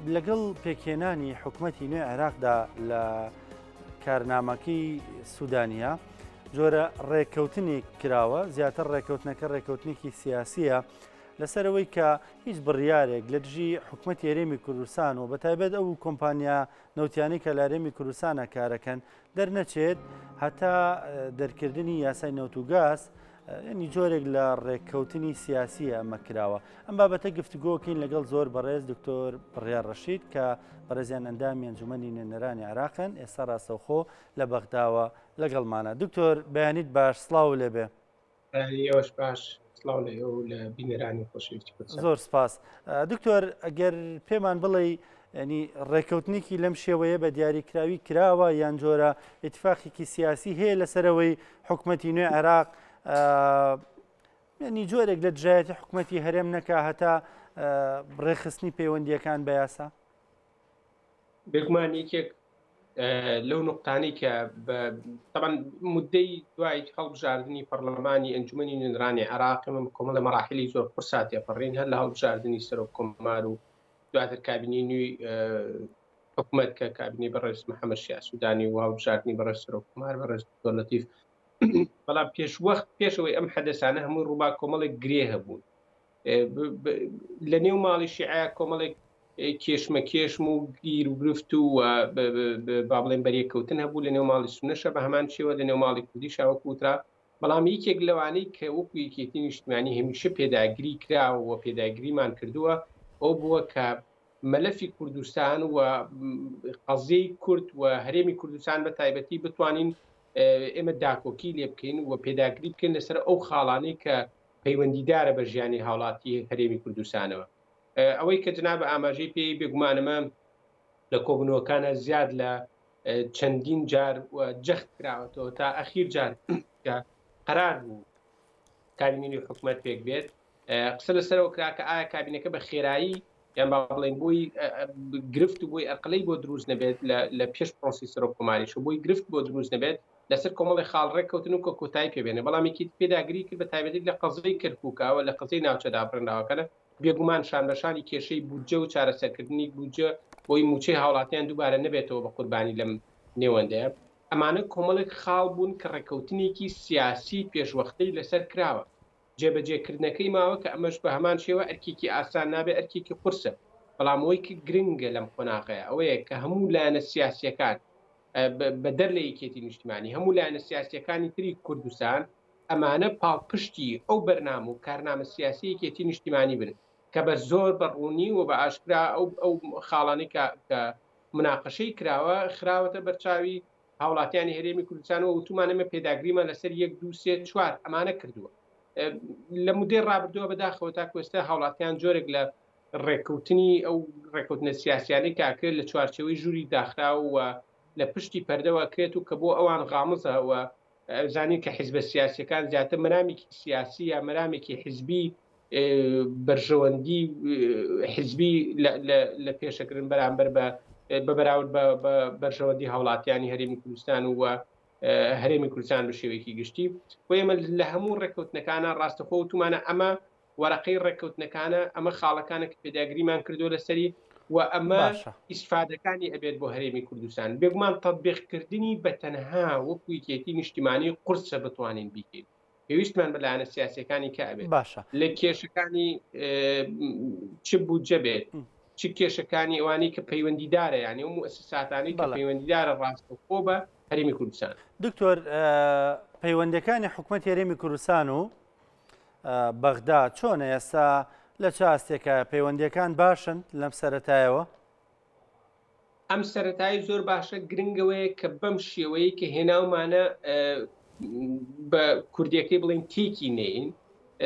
لەگەڵ پێکهێنانی حکومەتی نوێ عێراقدا لە کارنامەکەی سوودانیە جۆرە ڕێککەوتنێک کراوە زیاتر ڕێککەوتنەکە ڕێککەوتنێکی سیاسیە لەسەرەوەی کە هیچ بڕیارێک لە دژی حکومەتی هەرێمی کوردستان و بەتایبەت ئەو کۆمپانیا نەوتیانەی کە لە هەرێمی کوردستانە کارەکەن دەرنەچێت هەتا دەرکردنی یاسای نەوت و گاز ینی جۆرێک لە ڕێککەوتنی سیاسیە ئەمە کراوە ئەم بابەتە گفتوگۆکەین لەگەڵ زۆر بەڕێز دکتۆر بڕیار ڕەشید کە بەڕێزیان ئەندامی ئەنجومەنی نوێنەرانی عێراقن ئێستا ڕاستەوخۆ لە بەغداوە لەگەڵمانە دکتۆر بەیانیت باش سڵاو لێبێ. بەیانی ئێوەش باش سڵاو لە ئێوە و لە بینەرانی خۆشەویستی کوردستان. زۆر سپاس دکتۆر ئەگەر پێمان بڵێ ینی ڕێککەوتنێکی لەم شێوەیە بە دیاریکراوی کراوە یان جۆرە ئیتفاقێکی سیاسی هەیە لەسەرەوەی حکومەتی نوێ عێراق ینی جۆرێک لە دژایەتی حکومەتی هەرێم نەکا هەتا ڕێکخستنی پەیوەندیەکان بە یاسا؟ بێگومان یەکێک لەو نقطانەی کە طبعا مدەی دوای هەڵبژاردنی پەرلەمانی ئەنجومەنی نوێنرانی عێراق ئێمە کۆمەڵە مەراحلی زۆر قورسا تێپەڕین هەر لە هەڵبژاردنی سەرۆک کۆمار و دواتر کابینی نوێی حکومەت کە کابینی بەڕێز محەممەد شیاع سودانی و هەڵبژاردنی بەڕێز سەرۆک کۆمار بەڕێز دکتۆر لەتیف بەڵام پێش وەخت پێشەوەی ئەم حەدەسانە هەمووی ڕووبا کۆمەڵێک گرێ هەبوون لە نێو ماڵی شیعە کۆمەڵێک کێشمەکێشم و گیر و گرفت و با بڵێن بەریەککەوتن هەبوو لە نێو ماڵی سونەشە بە هەمان شێوە لە نێو ماڵی کوردیشا وەکو وترا بەڵام یەکێک لەوانەی کە وەکو یەکێتی نیشتمانی هەمیشە پێداگری کراوە و پێداگریمان کردووە ئەو بووە کە مەلەفی کوردستان و قەزیەی کورد و هەرێمی کوردستان بە تایبەتی بتوانین ئێمە داکۆکی لێ بکەین و پێداگری بکەین لەسەر ئەو خاڵانەی کە پەیوەندیدارە بە ژیانی هاوڵاتی هەرێمی کوردستانەوە. ئەوەی کە جنابە ئاماژەی پێی بێگومانەمە لە کۆبوونەوەکانە زیاد لە چەندین جار جەخت کراوەتەوە تا ئەخیر جار کە قەرار بوو کابینەی حکومەت پێک بێت قسە لەسەرەوە کرا کە ئایا کابینەکە بە خێرایی یان با بڵێن بۆی گرفت و بۆی ئەقلەی بۆ دروست نەبێت لە پێش پرۆسی سەرۆک کۆماریش و بۆی گرفت بۆ دروست نەبێت لەسەر کۆمەڵی خاڵ ڕێککەوتن و کە کۆتایی پێبێنێ بەڵام یەکێتی پێداگری کرد بە تایبەتی لە قەزیەی کەرکووکەوە لە قەزیەی ناوچە دابڕێنراوەکانە بێگومان شانبەشانی کێشەی بودجە و چارەسەرکردنی بودجە بۆی مووچەی هاوڵاتیان دووبارە نەبێتەوە بە قوربانی لەم نێوەندەیە ئەمانە کۆمەڵێک خاڵ بوون کە ڕێککەوتنێکی سیاسی پێشوەختەی لەسەر کراوە جێبەجێکردنەکەی ماوە کە ئەمەش بە هەمان شێوە ئەرکێکی ئاسان نابێت ئەرکێکی قورسە بەڵام ئەوەی کە گرنگە لەم قۆناغەیە ئەوەیە کە هەموو لایەنە سیاسیەکان بەدەر لە یەکێتی نیشتمانی هەموو لایەنە سیاسیەکانی تری کوردستان ئەمانە پاڵپشتی ئەو بەرنامە و کارنامە سیاسی یەکێتی نیشتیمانی بن کە بە زۆر بە ڕوونی و بە ئاشکرا ئەو ئەو خاڵانەی کە کە مناقەشەی کراوە خراوەتە بەرچاوی هاوڵاتیانی هەرێمی کوردستان و وتومان ئێمە پێداگریمان لەسەر یەک دوو سێ چوار ئەمانە کردووە لە مدەی ڕابردووە بەداخەوە تا کوێستە هاوڵاتیان جۆرێک لە ڕێککەوتنی ئەو ڕێککەوتنە سیاسیانەی کە ئەکرێت لە چوارچێوەی ژووری داخراو و لە پشتی پەردەوە کرێت و کە بۆ ئەوان غامزە و زانین کە حیزبە سیاسیەکان زیاتر مەرامێکی سیاسی یا مەرامێکی حیزبی بەرژەوەندی حیزبی لە پێشەکردن بەرامبەر بە بە بەراورد بە بەرژەوەندی هاوڵاتیانی هەرێمی کوردستان و هەرێمی کوردستان بە شێوەیەکی گشتی بۆ ئێمە لە هەموو ڕێککەوتنەکانە ڕاستەخۆ وتومانە ئەمە وەرەقەی ڕێککەوتنەکانە ئەمە خاڵەکانە کە پێداگریمان کردو لەسەری و ئەمە ئیسفادەکانی ئەبێت بۆ هەرێمی کوردستان بێگومان تەطبیقکردنی بە تەنها وەکو یەکێتی نیشتیمانی قورسە بتوانین بیکەین پێویستمان بە لایەنە سیاسەکانی کە ئەبێت باشە لە کێشەکانی چ بودجە بێت چ کێشەکانی ئەوانەی کە پەیوەندیدارە یانی ئەو موسساتانەی کە پەیوەندیدارە ڕاستەوخۆ بە هەرێمی کوردستان. دکتۆر پەیوەندەکانی حکومەتی هەرێمی کوردستان و بەغدا چۆنە ئێستا لە چ ئاستێکە پەیوەندیەکان باشن لەم سەرەتایەوە؟ ئەم سەرەتایی زۆر باشە گرنگەوەیە کە بەم شێوەیە کە هێناومانە بە کوردیەکەی بڵین تێکی نین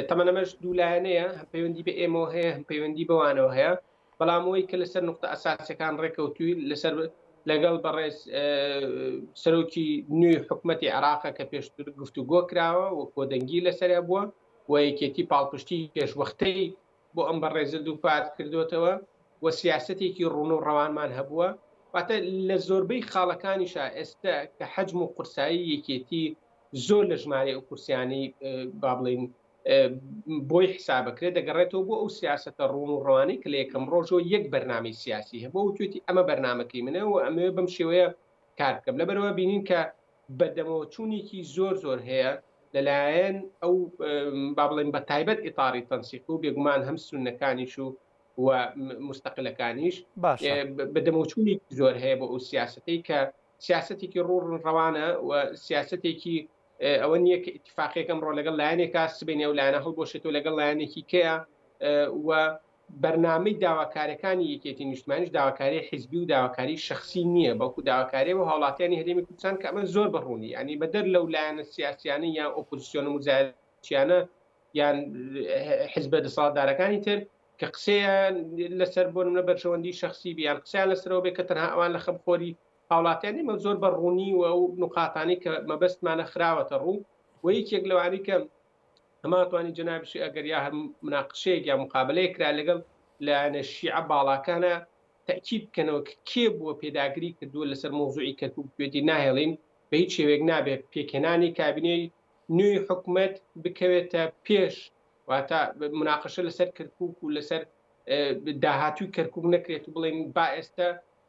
تەمەنەمەش دوولایەنەیە هەم پەیوەندی بە ئێمەوە هەیە هەم پەیوەندی بەوانەوە هەیە بەڵام ئەوەی کە لەسەر نقطە ئەساسەکان ڕێکەوتووی لەسەر لەگەڵ بەڕێز سەرۆکی نوێی حکوومەتتی عراقە کە پێشتر گفتوگۆ کراوە و کۆدەنگی لەسەر بووە و یەکێتی پاڵپشتی پێشوەختەی بۆ ئەم بەڕێزە دووپات کردوتەوە و سیاستێکی ڕوون و ڕەوانمان هەبووە واتە لە زۆربەی خاڵەکانیشا ئێستا کە حەجم و قورسایی یەکێتی زۆر لە ژمارەی ئەو کورسیانی با بڵین. بۆی حسابەکرێت دەگەڕێتەوە بۆ ئەو سیاسەتە ڕوون و ڕەوانەی کە لە یەکەم ڕۆژەوە یەک بەرنامەی سیاسی هەبوو وتوێتی ئەمە بەرنامەکەی منە و ئەمەوێ بەم شێوەیە کار بکەم. لەبەرئەوە بینین کە بەدەمەوەچوونێکی زۆر زۆر هەیە لەلایەن ئەو با بڵێن بە تایبەت ئیتاری تەنسیق و بێگومان هەم سوننەکانیش و و مستەقلەکانیش باشە. بەدەمەوەچوونێکی زۆر هەیە بۆ ئەو سیاسەتەی کە سیاسەتێکی ڕوون ڕەوانە و سیاسەتێکی ئەوە نییە کە ئیتفاقێک ئەمڕۆ لەگەڵ لایەنێکا سبەینێ ئەو لایەنە هەڵبوەشێتەوە لەگەڵ لایەنێکی کەیە و بەرنامەی داواکاریەکانی یەکێتی نیشتمانیش داواکاری حیزبی و داواکاری شخصی نییە، بەڵکو داواکاریە بۆ هاوڵاتیانی هەرێمی کوردستان کە ئەمە زۆر بە ڕوونی یانی بەدەر لەو لایەنە سیاسیانە یان ئۆپۆزیسیۆنە موزایەتچیانە یان حیزبە دەسەڵاتدارەکانی تر کە قسەیان لەسەر بۆ نمونە بەرژەوەندی شخصی بی یان قسەیان لەسەرەوە بێ کە تەنها ئەوان لە خەمخۆری هاوڵاتیان ئێمە زۆر بە ڕوونی و ئەو نوقاتانەی کە مەبەستمانە خراوەتە ڕوو و یەکێک لەوانەی کە ئەمە توانی جەنابیشی ئەگەر یا هەر مناقشەیەک یا مقابلەیەک کرا لەگەڵ لایەنە شیعە باڵاکانە تەئکید بکەنەوە کە کێ بووە پێداگری کردووە لەسەر مەوزوعی کەرکوک کوێتی ناهێڵین بە هیچ شێوەیەک نابێت پێکهێنانی کابینەی نوێی حکومەت بکەوێتە پێش واتە مناقشە لەسەر کەرکوک و لەسەر داهاتووی کەرکوک نەکرێت و بڵێن با ئێستا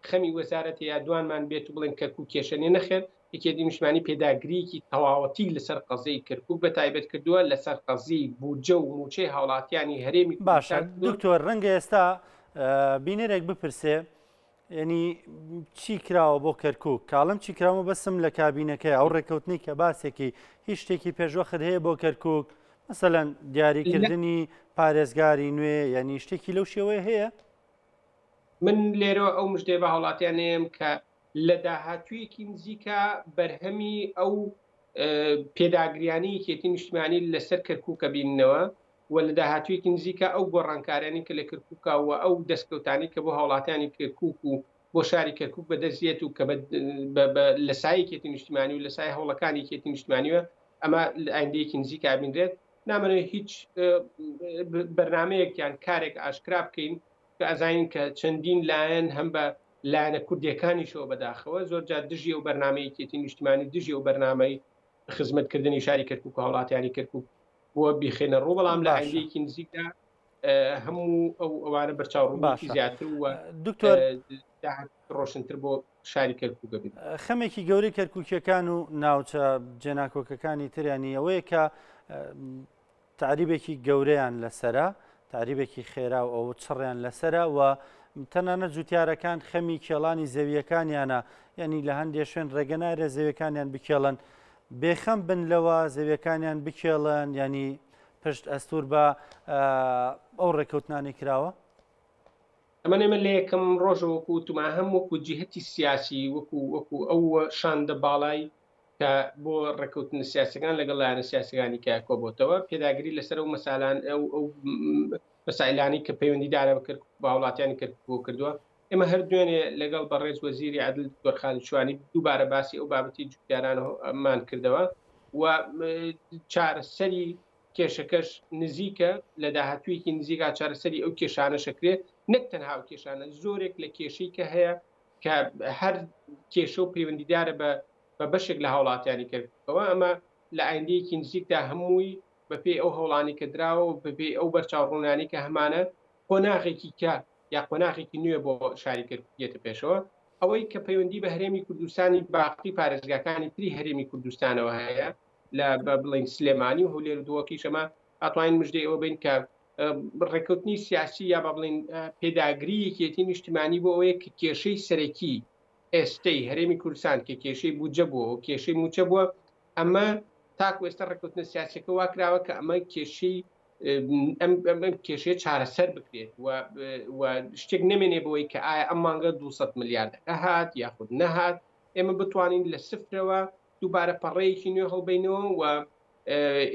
خەمی وەزارەتە یا دوانمان بێت و بڵێن کەرکوک کێشە نیە، نەخێر یەکێتی نیشتمانی پێداگرییەکی تەواوەتی لەسەر قەزیەی کەرکوک بە تایبەت کردووە، لەسەر قەزیەی بودجە و مووچەی هاوڵاتیانی هەرێمی باشە کوردستان کردووە. دکتۆر ڕەنگە ئێستا بینەرێک بپرسێ یعنی چی کراوە بۆ کەرکوک کاڵم چی کراوە بەسم لە کابینەکەی ئەو ڕێککەوتنی کە باسێکی هیچ شتێکی پێشوەخت هەیە بۆ کەرکوک مەسەلەن دیاریکردنی پارێزگاری نوێ یعنی شتێکی لەو شێوەیە هەیە؟ من لێرەوە ئەو مژدەیە بە هاوڵاتیان ئەیەم کە لە داهاتوویەکی نزیکا بەرهەمی ئەو پێداگریانەی یەکێتی نیشتمانی لەسەر کەرکووک ئەبیننەوە و لە داهاتوویەکی نزیکا ئەو گۆڕانکاریانەی کە لە کەرکووکا و ئەو دەستکەوتانەی کە بۆ هاوڵاتیانی کەرکووک و بۆ شاری کەرکووک بەدەست دێت و کە لە سایەی یەکێتی نیشتمانی و لە سایەی هەوڵەکانی یەکێتی نیشتمانیوە ئەمە لە ئایندەیەکی نزیکا بینرێت. نامەوێت هیچ بەرنامەیەک یان کارێک ئاشکرا بکەین کە ئەزانین کە چەندین لایەن هەم بە لایەنە کوردیەکانیشەوە بەداخەوە زۆر جار دژی ئەو بەرنامەی یەکێتی نیشتمانی دژی ئەو بەرنامەی خزمەتکردنی شاری کەرکوک و هاوڵاتیانی کەرکوک بۆ بیخێنە ڕوو بەڵام لە ئایندەیەکی نزیکدا هەموو ئەو ئەوانە بەرچاو ڕوونێکی زیاتر و دکتۆر ڕۆشنتر بۆ شاری کەرکوک بێت. خەمێکی گەورەی کەرکوکیەکان و ناوچە جێناکۆکەکانی تریانی ئەوەیە کە تەعریبێکی گەورەیان لەسەرە، تەعریبێکی خێرا و ئەو چڕیان لەسەرە و تەنانەت جوتیارەکان خەمی کێڵانی زەویەکانیانە، یعنی لە هەندێ شوێن ڕێگە نارێ زەویەکانیان بکێڵن، بێخەم بن لەوە زەویەکانیان بکێڵن، یعنی پشت ئەستور بە ئەو ڕێککەوتنانەی کراوە؟ ئەمە ئێمە لە یەکەم ڕۆژەوە وەکو وتومان هەم وەکو جیهەتی سیاسی وەکو وەکو ئەو شاندە باڵای کە بۆ ڕێککەوتنە سیاسیەکان لەگەڵ لایەنە سیاسیەکانی کە کۆبۆتەوە پێداگری لەسەر ئەو مەسالان ئەو ئەو مەسائلانەی کە پەیوەندیدارە بە کەرکوک بە هاوڵاتیانی کەرکوک کردووە. ئێمە هەر دوێنێ لەگەڵ بەڕێز وەزیری عەدل دکتۆر خالید شوانی دووبارە باسی ئەو بابەتی جوتیارانمان کردەوە و چارەسەری کێشەکەش نزیکە، لە داهاتوویەکی نزیکا چارەسەری ئەو کێشانەش ئەکرێت، نەک تەنها ئەو کێشانە، زۆرێک لە کێشەی کە هەیە کە هەر کێشە و پەیوەندیدارە بە بە بەشێک لە هاوڵاتیانی کەرکوکەوە، ئەمە لە ئایندەیەکی نزیکدا هەمووی بەپێی ئەو هەوڵانی کە دراوە و بەپێی ئەو بەرچاوڕوونانی کە هەمانە قۆناغێکی کە یا قۆناغێکی نوێ بۆ شاری کەرکوک دێتە پێشەوە. ئەوەی کە پەیوەندی بە هەرێمی کوردستانی باقی پارێزگاکانی تری هەرێمی کوردستانەوە هەیە لە بە بڵین سلێمانی و هەولێر و دهۆکیش ئەمە ئەتوانین مژدەی ئەوە بین کە ڕێککەوتنی سیاسی یا بە بڵین پێداگری یەکێتی نیشتمانی بۆ ئەوەیە کە کێشەی سەرەکی ئێستەی هەرێمی کوردستان کە کێشەی بودجە بووە و کێشەی مووچە بووە، ئەمە تاکو ئێستا ڕێککەوتنە سیاسیەکە وا کراوە کە ئەمە کێشەی ئەم کێشەیە چارەسەر بکرێت و شتێک نەمێنێ بەوەی کە ئایا ئەم مانگە 200 ملیاردەکە هات یاخود نەهات، ئێمە بتوانین لە سفرەوە دووبارە پەڕەیەکی نوێ هەڵبینەوە و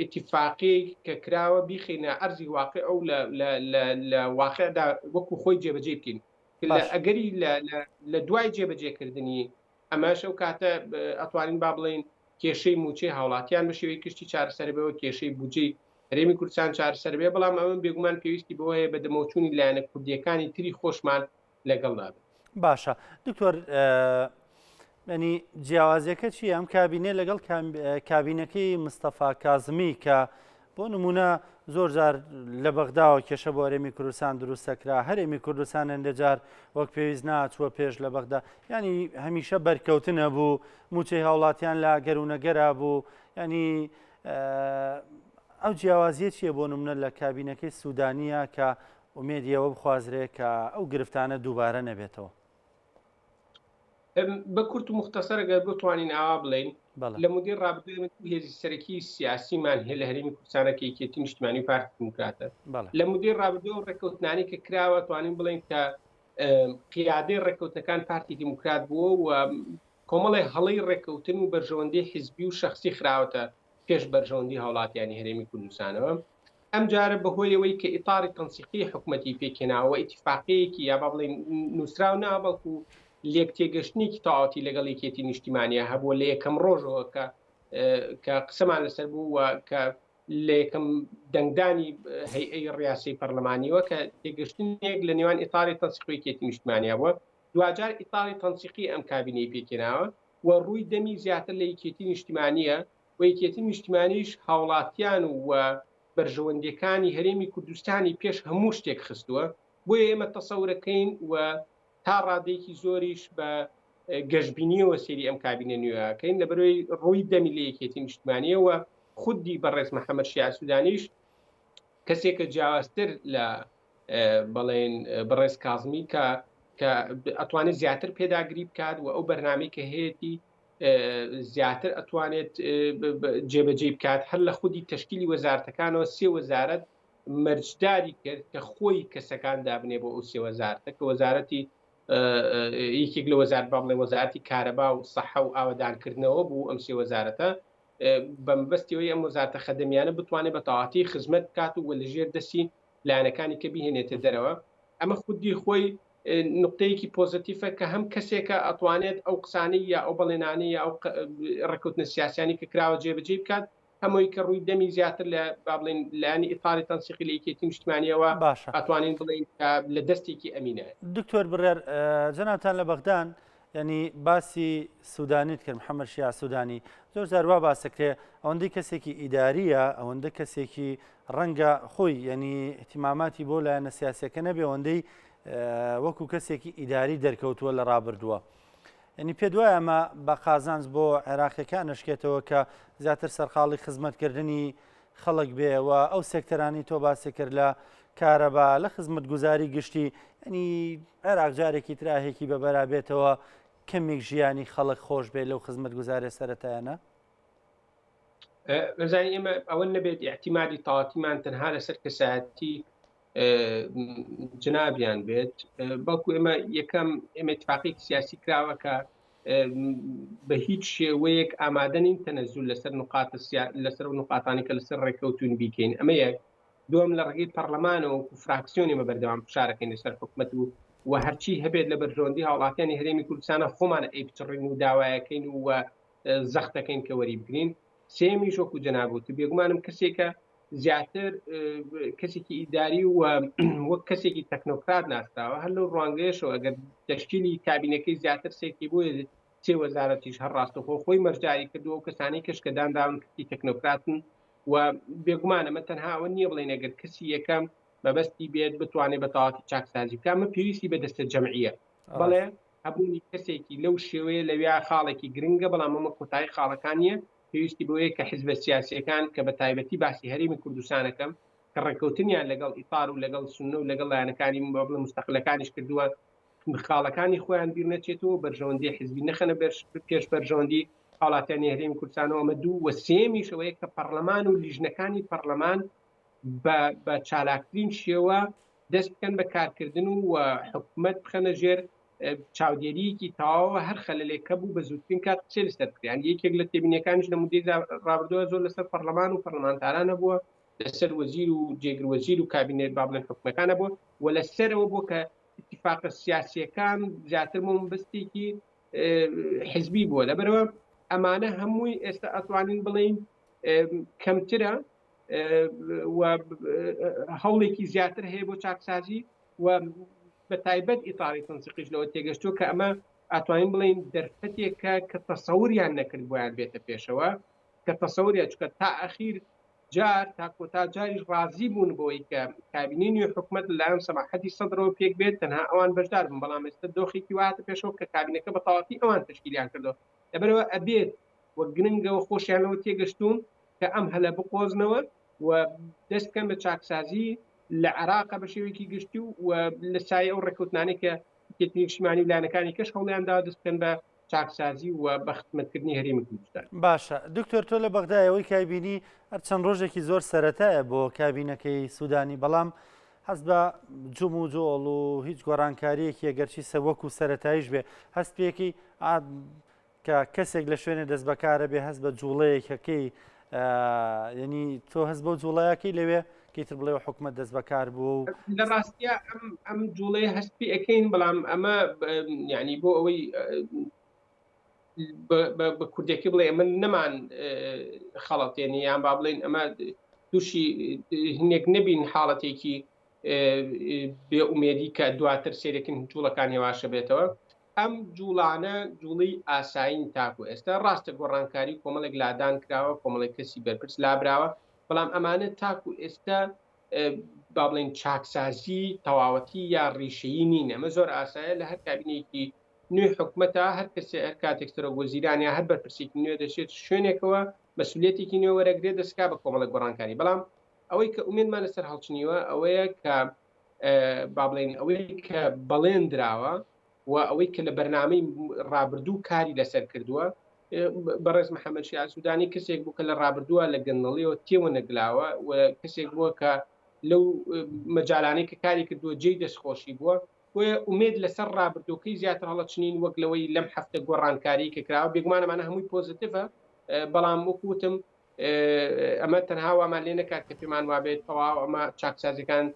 ئیتیفاقیەک کە کراوە بیخینە ئەرزی واقع و لە واقعدا وەکو خۆی جێبەجێ بکەین. لە ئەگەری لە دوای جێبەجێکردنی ئەمەش ئەو کاتە ئەتوانین با بڵێین کێشەی مووچەی هاوڵاتیان بە شێوەی گشتی چارەسەر بێ و کێشەی بودجەی هەرێمی کوردستان چارەسەر بێ، بەڵام ئەمە بێگومان پێویستی بەوە هەیە بە دەمەوچوونی لایەنە کوردییەکانی تری خۆشمان لەگەڵدا بن. باشە دکتۆر ینی جیاوازیەکە چییە ئەم کابینێ لەگەڵ کابینەکەی مستەفا کازمی کە بۆ نمونە زۆر جار لە بەغداوە کێشە بۆ هەرێمی کوردستان دروستەکرا هەرێمی کوردستان هەندێک جار وەک پێویست ناچووە پێش لە بەغدا ینی هەمیشە بەرکەوتن هەبوو موچەی هاوڵاتیان لە گەر و نەگەرا بوو ینی ئەو جیاوازیە چییە بۆ نمونە لە کابینەکەی سوودانیە کە ئومێدی ئەوە بخوازرێ کە ئەو گرفتانە دووبارە نەبێتەوە؟ بە کورت و مختصر گەر بتوانین ئاوا بڵێین لە مودەی ڕابردوو ئێمە دوو هێزی سەرەکی سیاسیمان هەیە لە هەرێمی کوردستانە کە یەکێتی نیشتمانی و پارتی دیموکراتە لە مودەی ڕابردوو ئەو ڕێککەوتنانەی کە کراوە توانین بڵێین کە قیادەی ڕێککەوتنەکان پارتی دیموکرات بووە و کۆمەڵێ هەڵەی ڕێککەوتن و بەرژەوەندی حیزبی و شەخسی خراوەتە پێش بەرژەوەندی هاوڵاتیانی هەرێمی کوردستانەوە. ئەمجارە بەهۆی ئەوەی کە ئیتاری تەنسیقی حکومەتی پێکهێناوە، ئیتیفاقیەیەکی یا با بڵێین نووسراو نا، بەڵکو لێکتێگەشتنێکی تەواوەتی لەگەڵ یەکێتی نیشتیمانیا هەبووە لە یەکەم ڕۆژەوە کە کە قسەمان لەسەر بوو و کە لە یەکەم دەنگدانی هەیئەی ڕیاسەی پەرلەمانیەوە کە تێگەشتنێک لە نێوان ئیتاری تەنسیقی یەکێتی نیشتمانیا بووە، دواجار ئیتاری تەنسیقی ئەم کابینەی پێکهێناوە و ڕووی دەمی زیاتر لە یەکێتی نیشتیمانیە و یەکێتی نیشتیمانیش هاوڵاتیان و بەرژەوەندیەکانی هەرێمی کوردستانی پێش هەموو شتێک خستووە، بۆیە ئێمە تەسەورەکەین و تا ڕادەیەکی زۆریش بە گەشبینیەوە سەیری ئەم کابینە نوێیەکەین لەبەرەوەی ڕووی دەمی لە یەکێتی نیشتمانیە و خودی بەڕێز محەممەد شیاع سودانیش کەسێکە جیاوازتر لە بەڵێن بەڕێز کازمی کە کە ئەتوانێت زیاتر پێداگری بکات و ئەو بەرنامەی کە هەیەی زیاتر ئەتوانێت جێبەجێ بکات هەر لە خودی تشکیلی وەزارتەکانەوە سێ وەزارەت مەرجداری کرد کە خۆی کەسەکان دابنێ بۆ ئەو سێ وەزارتە کە وەزارەتی یەکێک لە وەزارت با بڵێ وەزارەتی کارەبا و سەحە و ئاوەدانکردنەوە بوو ئەم سێ وەزارەتە بەمبەستیەوەی ئەم وەزارتە خەدەمیانە بتوانێت بە تەواتی خزمەت بکات و لە ژێر دەستی لایەنەکانی کە بیهێنێتە دەرەوە ئەمە خودی خۆی نقطەیەکی پۆزەتیفە کە هەم کەسێکە ئەتوانێت ئەو قسانەی یا ئەو بەڵێنانەی یا ئەو ڕێککەوتنە سیاسیانی کە کراوە جێبەجێ بکات هەمووی کە ڕووی دەمی زیاتر لە با بڵێن لایەنی ئیتاری تەنسیقی لە یەکێتی نیشتمانیەوە باشە ئەتوانین بڵێین کە لە دەستێکی ئەمینە. دکتۆر بڕیار جەنابتان لە بەغدان یعنی باسی سودانیت کرد محەممەد شیاع سودانی زۆر جار وا باسەکرێ ئەوەندەی کەسێکی ئیداریە ئەوەندە کەسێکی ڕەنگە خۆی یعنی احتیماماتی بۆ لایەنە سیاسەکە نەبێ ئەوەندەی وەکو کەسێکی ئیداری دەرکەوتووە لە ڕابردووە. ینی پێ دوای ئەمە بە قازانج بۆ عێراقیەکان نشکێتەوە کە زیاتر سەرقاڵی خزمەتکردنی خەڵک بێ و ئەو سێکتەرانی تۆ باسی کرد لە کارەبا لە خزمەتگوزاری گشتی ینی عێراق جارێکی تراهێکی بەبەرا بێتەوە کەمێک ژیانی خەڵک خۆش بێ لەو خزمەتگوزارە سەرەتایانە؟ بەزانی ئێمە ئەوە نەبێت احتیمادی تاواتیمان تەنها لەسەر کەسایەتی جنابیان بێت بەڵکو ئێمە یەکەم ئێمە اتفاقی سیاسی کراوە کە بە هیچ شێوەیەک ئامادە نین تەنەزول لەسەر نقات لەسەر و نقاتانی کە لەسەر ڕێککەوتون بیکەین ئەمە یەک دووەم لە ڕێگەی پەرلەمانەوە و فراکسیۆنی مە بەردەوام فشارەکەین لەسەر حکومەت و و هەرچی هەبێت لە بەرژەوەندی هاوڵاتیانی هەرێمی کوردستانە خۆمان ئەیپچڕین و داوایەکەین و زەختەکەین کە وەری بگرین سێمیش وەکو جەنابوت بێگومانم کەسێکە زیاتر کەسێکی ئیداری و وەک کەسێکی تەکنۆکرات ناسراوە هەر لەو ڕوانگەیەشەوە ئەگەر تەشکیلی کابینەکەی زیاتر سێکی بۆیە سێ وەزارەتیش هەر ڕاستەخۆ خۆی مەرجداری کردووە و کەسانی کەش کە دانراون کەسی تەکنۆکراتن و بێگومان ئەمە تەنها ئەوە نییە بڵێن ئەگەر کەسی یەکەم مەبەستی بێت بتوانێت بە تەواوەتی چاکسازی بکات ئەمە پێویستی بە دەستە جەمعیە بەڵێ هەبوونی کەسێکی لەو شێوەیە لەویا خاڵێکی گرنگە بەڵام ئەمە کۆتایی خاڵەکان نییە پێویستی بەوەیە کە حزبە سیاسیەکان کە بە تایبەتی باسی هەرێمی کوردستانەکەم کە ڕێککەوتنیان لەگەڵ ئیتار و لەگەڵ سوننە و لەگەڵ لایەنەکانی بڵێ مستەقلەکانیش کردووە خاڵەکانی خۆیان بیر نەچێتەوە بەرژەوەندی حزبی نەخەنە پێش بەرژەوەندی هاوڵاتیانی هەرێمی کوردستانەوە ئەمە دوو و سێمیش ئەوەیە کە پەرلەمان و لیژنەکانی پەرلەمان بە چالاکترین شێوە دەست بکەن بە کارکردن و حکومەت بخەنە ژێر چاودێریەکی تەواوە هەر خەلەلێک هەبوو بە زووترین کات قسەی لەسەر بکرێت یان یەکێک لە تێبینیەکانیش لە مودەی ڕابردووە زۆر لەسەر پەرلەمان و پەرلەمانتاران هەبووە لەسەر وەزیر و جێگر وەزیر و کابینێت با بڵێن حکومەکان هەبووە و لەسەرەوە بۆ کە اتفاقە سیاسیەکان زیاتر بۆ مەبەستێکی حزبی بووە لەبەرەوە ئەمانە هەمووی ئێستا ئەتوانین بڵین کەمترە و هەوڵێکی زیاتر هەیە بۆ چاکسازی و بە تایبەت ئیتاری تەنسیقیش لەوە تێگەشتووە کە ئەمە ئەتوانین بڵێین دەرفەتێکە کە تەسەوریان نەکرد بۆیان بێتە پێشەوە کە تەسەوریان چونکە تا ئەخیر جار تا کۆتا جاریش ڕازی بوون بەوەی کە کابینەی نوێی حکومەت لەلایەن سەماحەتی سەدرەوە پێک بێت تەنها ئەوان بەشدار بن، بەڵام ئێستا دۆخێکی وا هاتە پێشەوە کە کابینەکە بە تەواوەتی ئەوان تەشکیلیان کردووە، لەبەرئەوە ئەبێت و گرنگەوە خۆشیان لەوە تێگەشتوون کە ئەم هەلە بقۆزنەوە و دەست بکەن بە چاکسازی لە عێراق بە شێوەیەکی گشتی و لە سایەی ئەو ڕێککەوتنانەی کە یەکێتی نیشتیمانی و لایەنەکانی کەش هەوڵیان داوە دەست بکەن بە چاکسازی و بە خزمەتکردنی هەرێمی کوردستان. باشە دکتۆر تۆ لە بەغدای ئەوەی کابینی هەر چەند ڕۆژێکی زۆر سەرەتایە بۆ کابینەکەی سوودانی بەڵام هەست بە جوم و جۆڵ و هیچ گۆڕانکاریەکی ئەگەرچی سە وەکو سەرەتاییش بێ هەست پێکی کە کەسێک لە شوێنێ دەست بەکارە بێ هەست بە جوڵەیەکەکەی یعنی تۆ هەست بەو جوڵەیەکەی لەوێ کەیتر بڵێ حکومت دەست بەکار بوو و لە ڕاستیا ئەم ئەم جوڵەیە هەست پێ ئەەکەین بەڵام ئەمە یعنی بۆ ئەوەی بە کوردێکی بڵێ ئەمە نەمان خەڵەتێنی یان با بڵێن ئەمە تووشی هینێک نەبین حاڵەتێکی بێ ئومێدی کە دواتر سێرەکن جوڵەکان هێواشە بێتەوە ئەم جوڵانە جوڵەی ئاسایین تاکو ئێستا، ڕاستە گۆڕانکاری و کۆمەڵێک لادان کراوە، کۆمەڵێک کەسی بەرپرس لابراوە، بەڵام ئەمانە تاکو ئێستا با بڵێین چاکسازی تەواوەتی یا ڕیشەیی نین. ئەمە زۆر ئاسایە لە هەر کابینەیەکی نوێی حکومەتا هەر کەسێ هەر کاتێک سەرۆک وەزیران یا هەر بەرپرسێکی نوێ دەچێت شوێنێکەوە مەسئولیەتێکی نوێ وەرەگرێت دەستکا بە کۆمەڵێک گۆڕانکاری، بەڵام ئەوەی کە ئومێدمان لەسەر هەڵچنیوە ئەوەیە کە با بڵێین ئەوەی کە بەڵێن دراوە و ئەوەی کە لە بەرنامەی ڕابردوو کاری لەسەر کردووە بەڕێز محەممەد شیاع سوودانی کەسێک بوو کە لە ڕابردووە لە گەندەڵیەوە تێوە نەگلاوە و کەسێک بووە کە لەو مەجالانەی کە کاری کردووە جێی دەستخۆشی بووە بۆیە ئومێد لەسەر ڕابردووەکەی زیاتر هەڵەچنین وەک لەوەی لەم هەفتە گۆڕانکاری کە کراوە بێگومان ئەمانە هەمووی پۆزیتیڤە بەڵام وەکو وتم ئەمە تەنها وامان لێ نەکات کە پێمان وابێت تەواو ئەمە چاکسازیەکان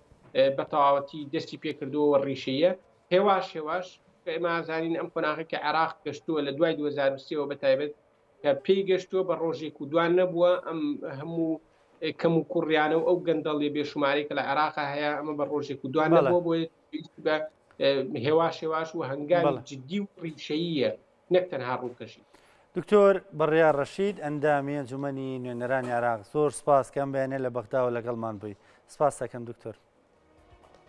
بە تەواوەتی دەستی پێکردووە و ڕیشەیە هێواش هێواش کە ئێمە زانین ئەم قۆناغی کە عێراق گەشتووە لە دوای 2023ەوە بە تایبەت کە پێی گەشتووە بە ڕۆژێک و دوان نەبووە ئەم هەموو کەم و کوڕیانە و ئەو گەندەڵی بێشمارەی کە لە عێراق هەیە ئەمە بە ڕۆژێک و دوان نەبووە بۆیە بە هێواش هێواش و هەنگاوی جدی و ڕیشەییە نەک تەنها ڕووکەشی. دکتۆر بڕیار ڕەشید ئەندامی ئەنجومەنی نوێنەرانی عێراق زۆر سپاس کە ئەم بەیانە لە بەغداوە لەگەڵمان بووی سپاس دەکەم دکتۆر.